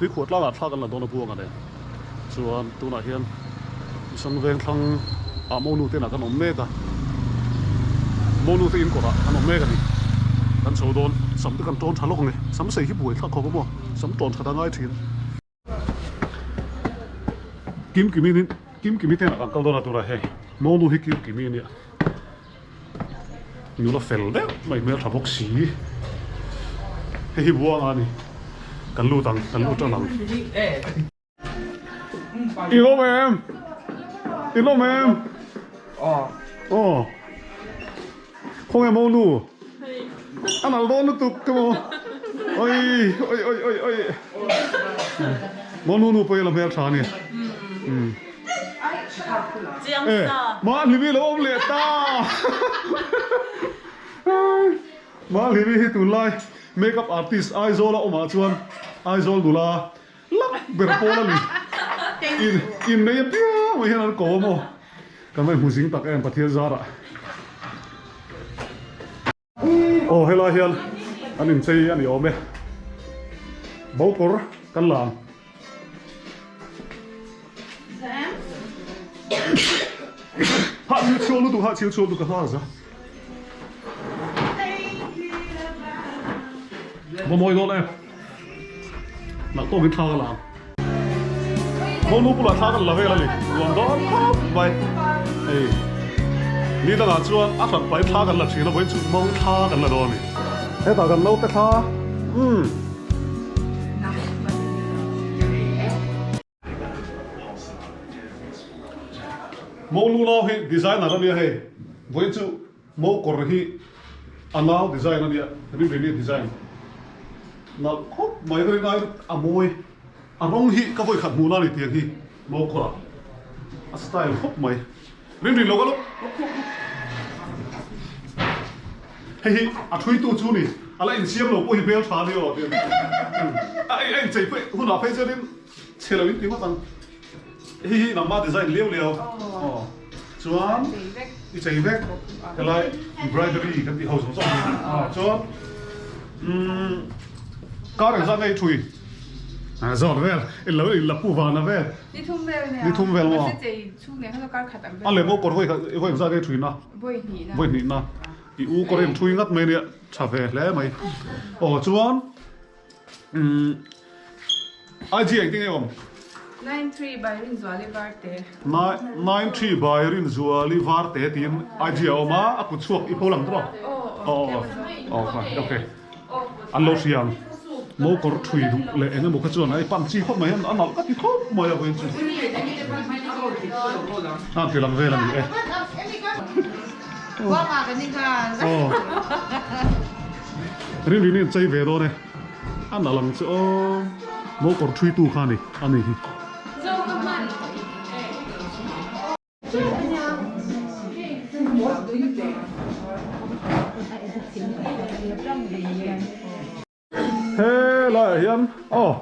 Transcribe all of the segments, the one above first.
Tuikhuah tlangah thla kan la dawn a buang a nen chuan tunah hian Misang veng thlang ah Monu te inah kan awm mek a, Monu te in kawrah kan awm mek a ni. Kan chho dawn, sam te kan tawn tha lawk ang e, sam sei hi buai thlak khawp a maw, sam tawn that a ngai thin. Kimkimi nin Kimkimi te inah kan kal dawn a turah hei Monu hi Kimkimi a nia. Nula fel deuh mai hmel tha bawk si. Hei hi buanga a ni. Kan lut ang, kan lut tan ang. I lawm em? I lawm em? Aw. Aw. Khawnge maw nu? A nal dawn lutuk ka maw. Oi, oi, oi, oi, oi. Maw nu nu pawh hi a la hmel tha a ni. Umm. E, Mahlimi lo awm leh ta! Mahlimi hi tunlai makeup artist Aizawl a awmah chuan Aizawl nula lak ber pawl a ni. In innei apiang mai hian an ko a maw? Kan va inhmu zing tak em Pathian zarah. Aw helai hian an inchei a ni awm e. Bokawr kan la ang. Hah chil chhuak lutuk hah chil chhuak lutuk ka hnar za. Va mawi dawn em. Nalh tawkin thla ka la ang. Monu bulah thla kan la vel a ni. Nuam dawn khawp mai. Hei ni dangah chuan a hran pahin thla kan la thin a, vawiin chu mau thla kan la dawn a ni. Hetah kan naute thla umm. Monu nau hi designer a nia hei. Vawiin chu mau kawr hi a nau design a nia, Rinrini design. Nalh khawp mai rinai a mawi. A rawng hi ka vawi khat hmuh na ni tiang hi maw kawrah a style khawp mai. Rin rin lo ka lawk lawk lawk lawk. Hei hi a thui tu chu ni a la insiam lo pawh hi hmel tha ni aw tiang a a inchei pawh hunah phei chuanin chhe lo in ti ngawt ang. Hei hi nangmah design liau liau aw chuan i chei vek helai embroidery kan tih ho zawng zawng hi aw chuan umm kar engzah nge i thui zawt vel i lo in la pu vana vel Ni thum vel nia ni thum vel maw mahse chei chhung nen kha chu kar khat ang vel a lem aw kawr vawi khat vawi engzah nge i thui na vawi hnih na vawi hnih na i u kawr in thui ngat mai nia tha ve hle mai aw chuan umm IG engtin nge awm? 93 by Rinzuali Varte. 93 by Rinzuali Varte tiin IG a awm a, a kut chhuak i pho lang tawh a? Aw aw ok an lo hria ang. Mo kawr thui duh leh eng emaw kha chuan a i pan chi khawp mai hian a nalh ka ti khawp mai a vawiin chu. A ti lang vel a ni e. Aw Rinrini an chei ve dawn e. A nalh ang chu aw mo kawr thui tu kha a ni a ni hi. He laiah hian aw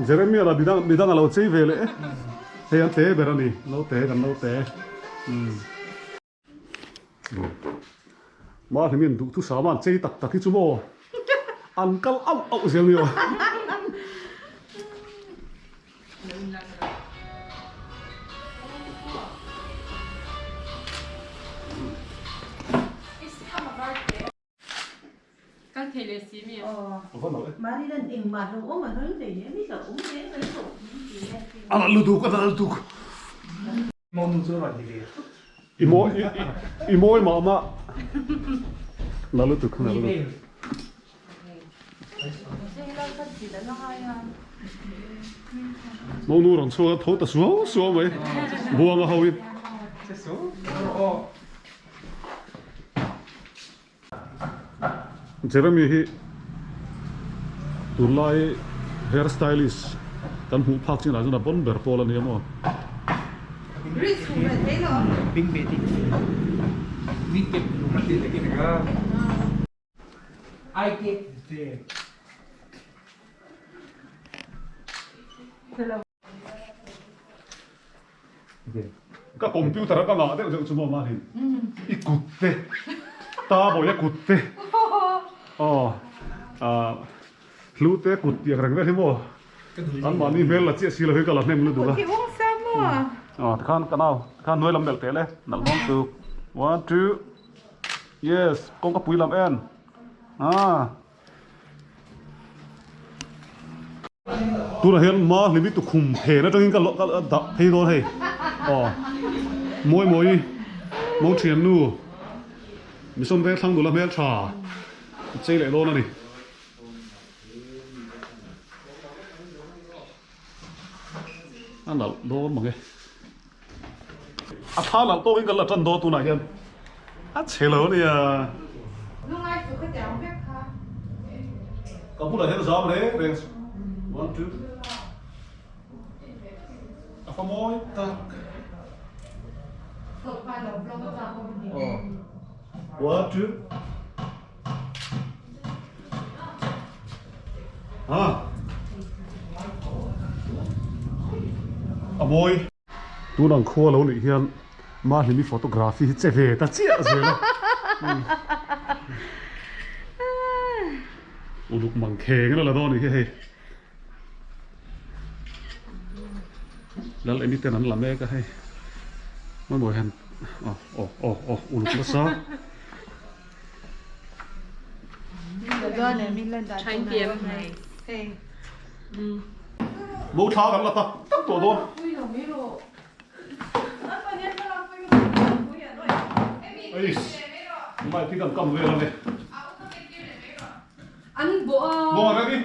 Jeremia lah midang midang a lo chei ve leh e hei an te ber a ni naute kan naute umm. Mahni duh thu sam a an chei tak tak hi chu maw an kal auh auh zel ni aw. A nalh lutuk a nalh lutuk. I mawi i mawi mah mah. Nalh lutuk nalh lutuk. Monu rawn chhuak a tho ta suau suau mai buanga ho in. Jeremy hi tunlai hair stylist kan hmuh phak chinah chuan a bon ber pawl a ni a maw. Ka computer a ka ngah deuh deuh chu maw mahni i kut te ta bawi a kut te aw ah. Hlu te kut tiang reng vel hi maw an mahni hmel la chiah si lo hi ka la hnem lutuk a. Kut hi ung sa maw? Aw tikhan ka nau tikhan hnuai lam melh teh le nalh bawng tuk one two yes kawngka pui lam en ah. Tunah hian ma hlimi tukhum phen atangin ka ka dah phei dawn hei aw mawi mawi mawng thiannu Mission veng thlang nula hmeltha chei leh dawn a ni. A nalh dawn mange. A thla nalh tawkin kan la tan dawn tunah hian a chhe lo ania. Lungai chu ka tiang vek kha. Ka bulah hian zam reng reng one two a fa mawi tak. One two A mawi. Tun ang khua lo nih hian Mahlimi photography hi che ve ta chiah zel a. Uluk mang kheng la la dawn nih hi hei. Lal emi ten an la mek a hei. Mawi hian aw aw aw aw uluk nasa. Mo thla kan la tak tak tawh dawn. Eiss, mai khi kan kam vel a ni. Bawh a ready.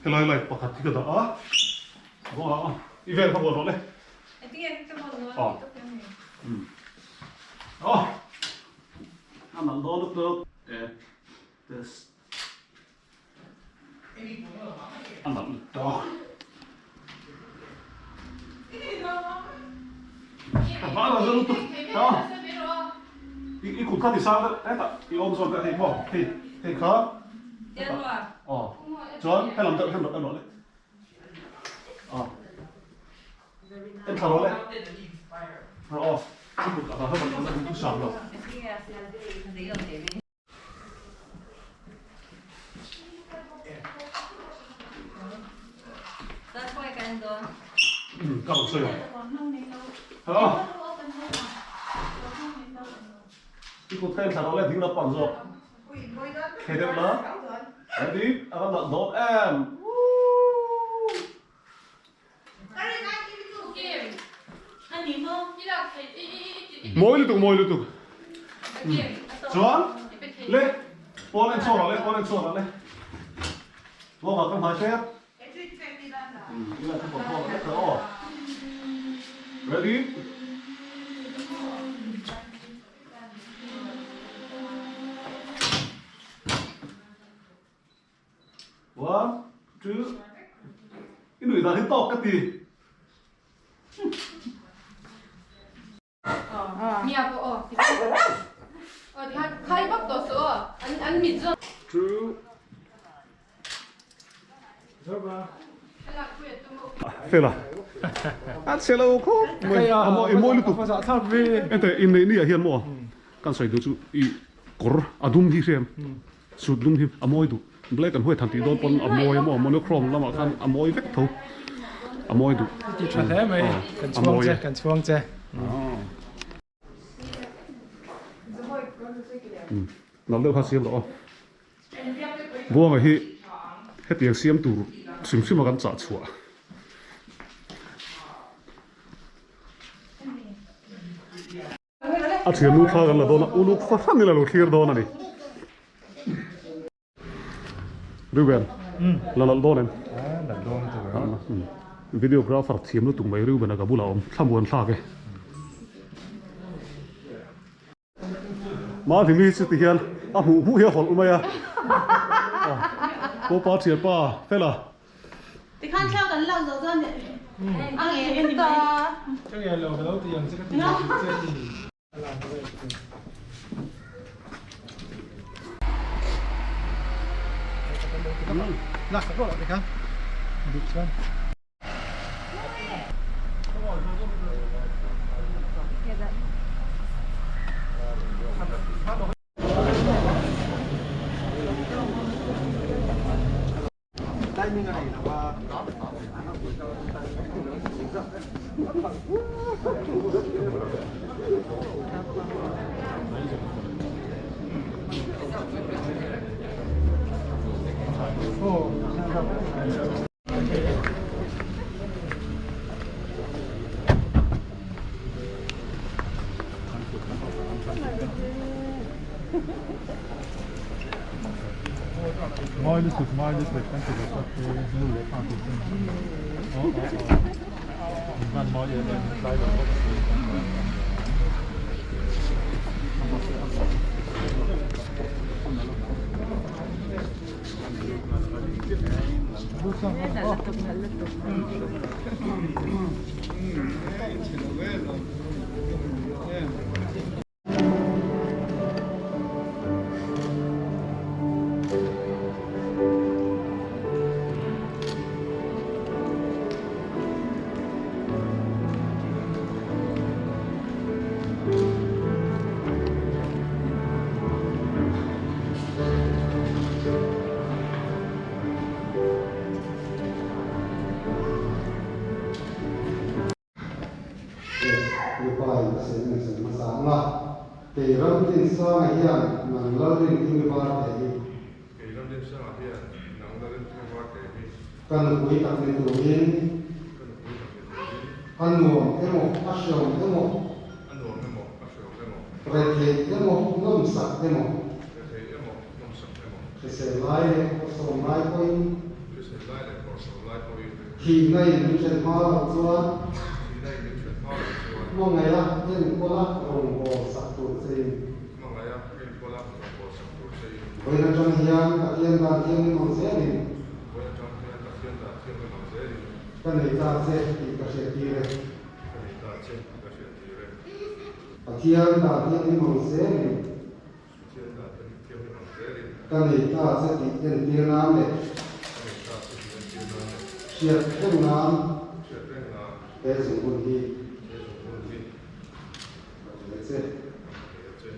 Helai light pakhat hi ka dah a. Bawh a, i vel kha buat rawh le. A nalh dawn lutuk e test a nalh lutuk a hma lo zan lutuk a i kut kha ti sang deuh hetah i awm zawn deuh hei maw hei hei kha hetah aw chuan helam deuh hian rawh le aw. En thla rawh le. Rawh aw. Chu kut a hla hlawm an awm sam lo. Ka rawn sawi ang. Hello. I kut kha en thla rawh le ding lampang zawk. Thei deuh la. Ready? A va nalh dawn em. Mawi lutuk mawi lutuk chuan le pawn en chhuak le pawn en chhuak le tuanga ka hmai hrep ila ka pawn chhuak le aw ready One, two, i nuih dan hi tawk ka ti. Two. Fela. A chhe lo khawp mai. A mawi mawi lutuk. Ente inneih ni ah hian maw kan sawi duh chu i kawr a dum hi hriam. Sut lung hi a mawi duh. Black and white han tih dawn pawn a mawi a maw monochrome lamah khan a mawi vek tho. A mawi duh. I ti tha hle mai. Kan chhuang che, kan chhuang che. Nalh deuh kha siam rawh aw. Buanga hi hetiang siam tur hrim hrim a kan chah chhuah. A thiannu thla kan la dawn a, uluk fahran ila lo thlir dawn a ni. Reuben, la lalh dawn em? Lalh dawn tur a. Videographer thiam lutuk mai Reuben a ka bulah awm, thlamuan thlak e. Mahni mi chu ti hian a hmuh hmuh hi a hawlh mai a. Pawpa thianpa fela. Tikhan thla kan lak zawh chuan a nge a ni mai. Ka nge lo ka lo ti ang che ka ti lo che a ni. Lak sak rawh tikhan duh chuan. Mawi lutuk mawi lutuk kan ti tak te nu leh pa te chuan aw aw aw in van mawi em em tlai lo bawk si. Mipa in ka sawi nge sawi hmasa ang a, kei Ramdinsanga hian nang Lalrinkimi Varte hi. Kei Ramdinsanga hian nang Lalrinkimi Varte hi. Ka nupui tak ni turin. Ka nupui tak ni turin. A nuam emaw a hreawm emaw. A nuam emaw a hreawm emaw. Retheih emaw nawmsak emaw. Retheih emaw nawmsak emaw. Hrisel lai leh kawrsawm lai pawhin. Hrisel lai leh kawrsawm lai pawhin. Thihna in min hren hma loh chuan. Thihna in min hren hma loh chuan. Hmangaiha enkawla rawngbâwl sak tur chein. Hmangaiha enkawla rawngbâwl sak tur chein. Vawiin atang hian Pathian dan thianghlim ang zelin. Vawiin atang hian Pathian dan thianghlim ang zelin. Ka nei ta che tih ka hriattir e. Ka nei ta che tih ka hriattir e. Pathian dan thianghlim ang zelin. Pathian dan thianghlim ang zelin. Ka nei ta che tih entir nan leh. Ka nei ta che tih entir nan leh. Hriat reng nan. Hriat reng nan. He zungbun hi. He zungbun hi. Ka pe che. Ka pe che.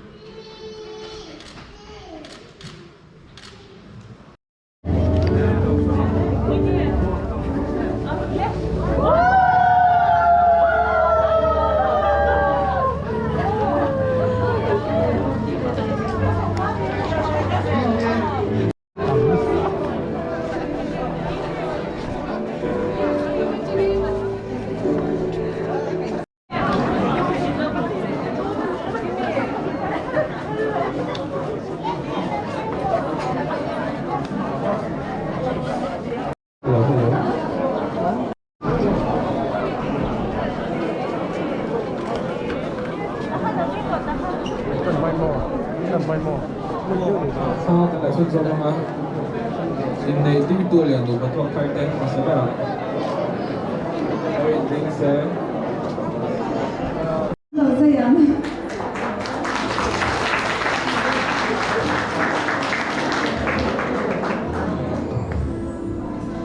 Inneih dingtu leh nupa tuak thar te hmasa berah lo inding se.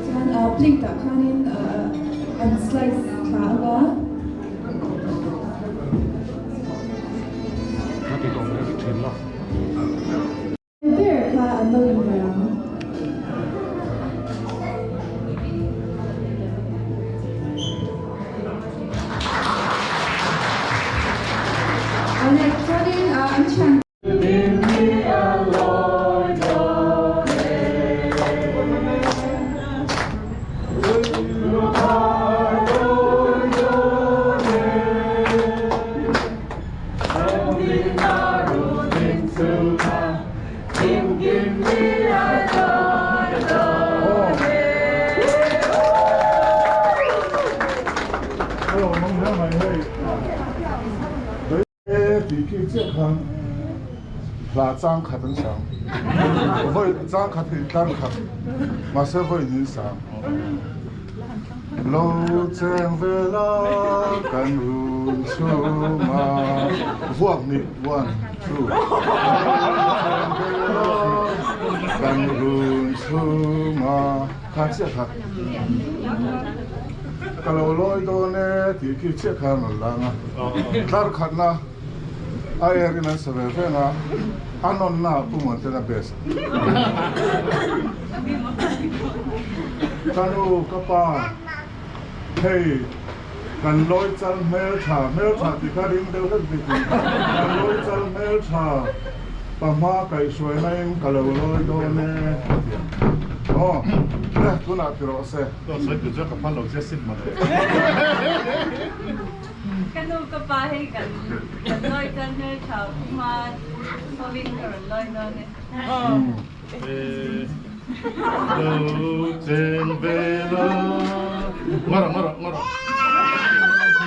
Chuan plate ah khanin an slice thla anga. Ber kha an lo inher ang. Alright, chuanin an thian. Hla chang khat an sang. Voi chang khat hi tlar khat. Mahse voi nin sang. Lo cheng ve la kan run chhunga vuak ni one two Lo cheng ve la kan run chhunga kha chiah kha ka lo lawi dawn e tih khi chiah kha a rawn lang a tlar khatna. A er in an sa ve veng a, a nawnna ah Pu Muantena best. Ka nu, ka pa, hei kan lawi chal hmeltha, hmeltha tih kha ring deuh hlek bik in, kan lawi chal hmeltha pahma kaihhruaina in ka lo lawi dawn e a ti a. Aw, tunah ti rawh se. Aw sawi tu chuan ka phal lo che sin mawle. Ka nu ka pa hei kan kan lawi chuan hmeltha hma hovin ka rawn lawi dawn e. Lo cheng ve la. Ngawrh ngawrh ngawrh.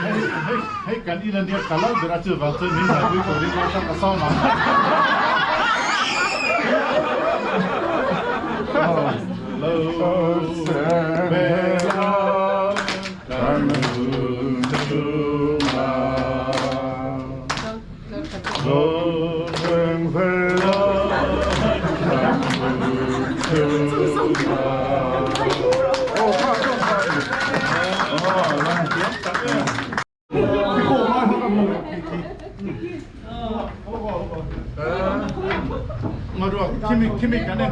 Hei hei hei kan in ania ka lo ber a chuvang chuan min ngaipui turin lo ka sawm ang. Lo cheng ve la. Kan hun chungah lo cheng ve la kan hun chungah.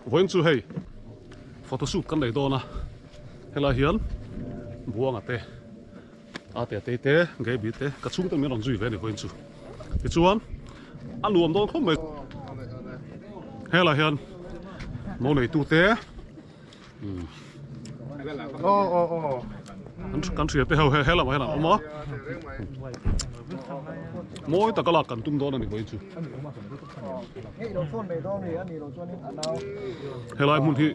Vawiin chu hei photoshoot kan nei dawn a helai hian buanga te a te te te gaby te ka chhungte min rawn zui ve a ni vawiin chu tichuan a nuam dawn khawp mai helai hian mo neitu te kan hria te ho he lamah hian an awm a mawi taka lak kan tum dawn a ni vawiin chu. Helai hmun hi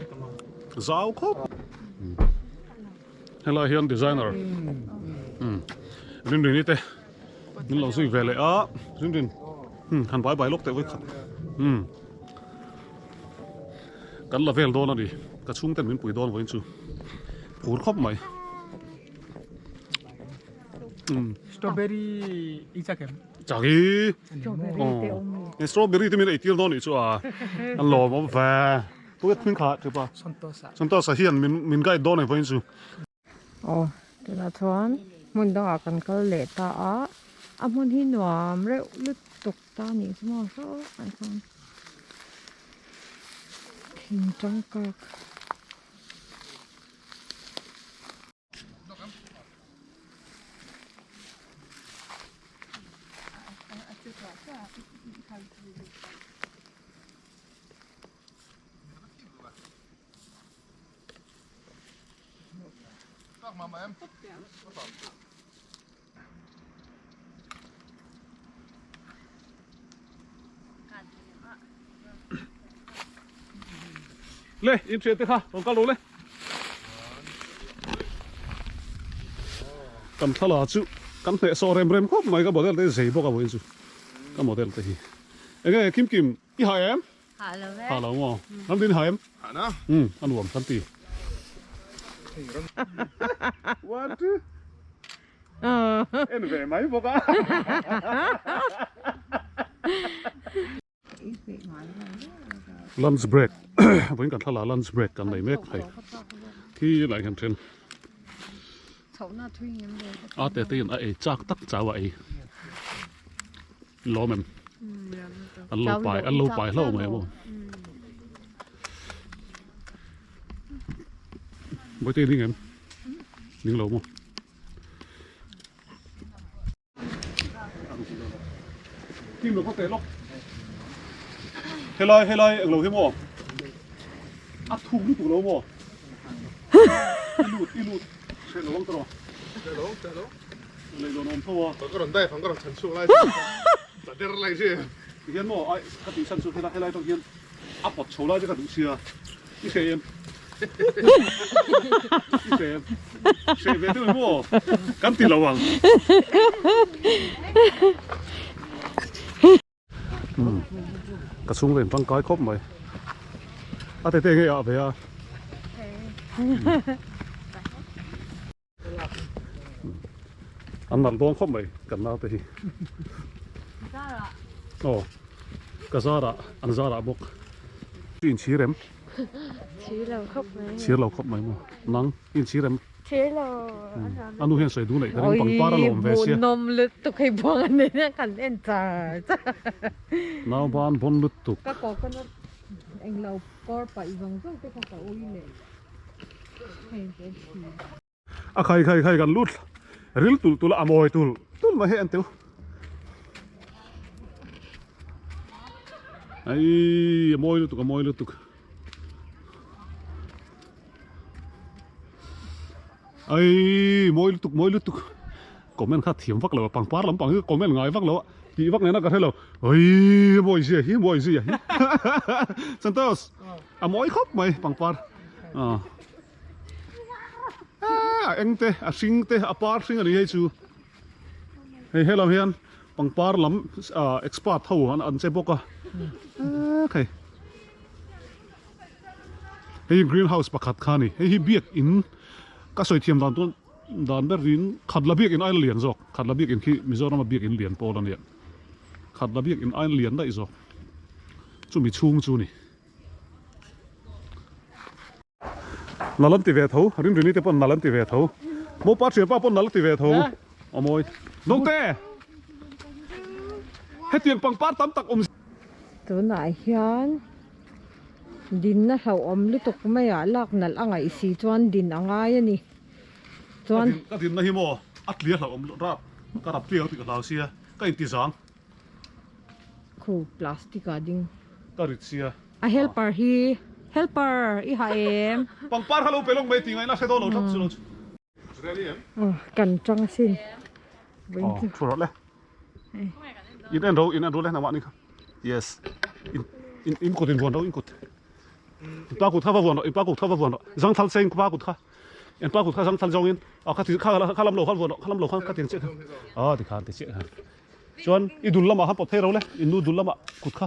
zau khawp helai hian designer Rinrini te min lo zui ve leh a Rinrin han bai bai lawk teh vawi khat kan la vel dawn a ni ka chhung ten min pui dawn vawiin chu phur khawp mai. Strawberry i chak em? Chak i. Strawberry strawberry te min ei tir dawn nih chu a. An lawm awm ve. Tu e thing kha chupa. Santosa. Santosa hian min min guide dawn eng pawhin chu. Aw tunah chuan hmun dangah kan kal leh ta a. A hmun hi nuam reuh lutuk ta nih chu maw saw ah chuan thing tangkak. Le, in thian te kha, rawn kal lo le. Kan thla chu kan hneh sawh rem rem khawp mai ka model te zei bawk a vawiin chu ka model te hi. Enge Kim Kim i ha em? Ha lo ve. Ha lo maw? Ram din ha em? Ha na. Um, a nuam kan ti. What? En ve mai bawk a. Lunch break vawiin kan thlalak lunch break kan nei mek thei khi lai hian then a te te in a ei chak tak chau a ei lawm em an lo pai an lo pai hlauh mai maw Bawihtei ning em ning lo maw. Kim lo khaw teh lawk. Helai helai englo hi maw? A thuk lutuk lo maw? I lut i lut hreh lo ang tawh. Hreh lo hreh lo. Lei lawn awm tho a. Ka rawn dive ang ka rawn chhan chhuak lai. Tla der lai chi. Tihian maw ai ka tih chhan chu helai helai atang hian a pawt chho lai te ka duh sia i hre em i hre em hre ve deuh maw kan ti lo ang. Ka chhung len tangkai khawp mai a tete nge ah ve a. An nalh dawn khawp mai kan naute hi. Aw ka zarah an zarah bawk. I inchhir em? Chhir lo khawp mai. Chhir lo khawp mai maw? Nang i inchhir em? Chhir lo. A nu hian sawi duh neih ka ring pangpar a lawm ve sia. Oi hmuhnawm lutuk hei buang a ni nia kan en char char. Nau ban bawn lutuk. Ka coconut englo kawr paih zawng zawng te kha ka ui leh. A khai khai khai kan lut ril tul tul a a mawi tul tul mai hei an teu ai a mawi lutuk a mawi lutuk ai mawi lutuk mawi lutuk comment kha thiam vak lo a pangpar lampang hi comment ngai vak lo a tih vak nena ka hre lo ai mawi zia hi mawi zia hi Santos A mawi khawp mai pangpar ah a eng te a hring te a par hring a ni hei chu hei helam hian pangpar lam ah expert ho an an che bawk a hei hei green house pakhat kha a ni hei hi biak in ka sawi thiam dan chuan dan ber in khat la biak in aia lian zawk khat la biak in khi Mizoram a biak in lian pawl a nia khat la biak in aia lian daih zawk chumi chhung chu a ni. Nal an ti ve tho, Rinrini te pawn nal an ti ve tho, Mopa thianpa pawn nal a ti ve tho, a mawi. Naute! Hetiang pangpar tam tak awm. Tunah hian dinna hlauhawm lutuk maiah lak nalh a ngaih si chuan din a ngai a ni. Chuan. Ka dinna hi maw a tlia hlauhawm rap, ka rap tliang tih ka hlau sia, ka intizang. Khu plastic ah ding. Ka rit sia. A helper hi helper i ha em. Pangpar kha lo pe lawk mai tih ngaihna hre dawn lo tlat chu lo chu. Ready em? Aw kan tang asin. Aw thu rawh le. In en ro in en ro le nangmah ni kha. Yes. In in in kut in vuan ro in kut. In pa kut kha va vuan rawh in pa kut kha va vuan rawh. Zangthal se in pa kut kha. In pa kut kha zangthal zawng in. Aw kha kha lam lo khan vuan rawh kha lam lo khan kha tiang chiah kha. Aw tikhan ti chiah khan. Chuan i dul lamah khan pawt phei ro le, in nu dul lamah kut kha.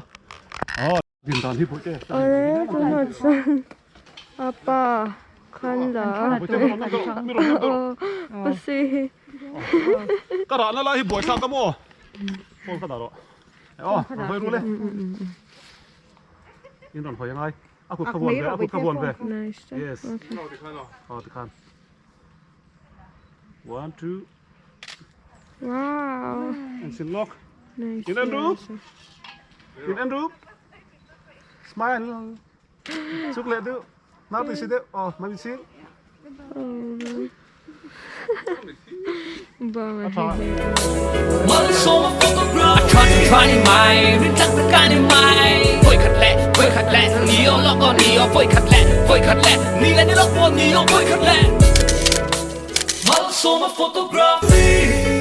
Aw din dan hi Bawihte. Awle tunah chuan apa khan la aw pasi hi. Ka rahna lai hi buaithlak a maw? Phone kha dah rawh. Aw rawn hawi ru le. In rawn hawi angai. A kut kha vuan ve, a kut kha vuan ve. Yes. Aw tikhan. One, two. Wow. And sin lok. Nice. In Andrew. In Andrew. Smile. Chuk leh deuh. Nau ti si deuh. Oh, mami si. Bang Photography.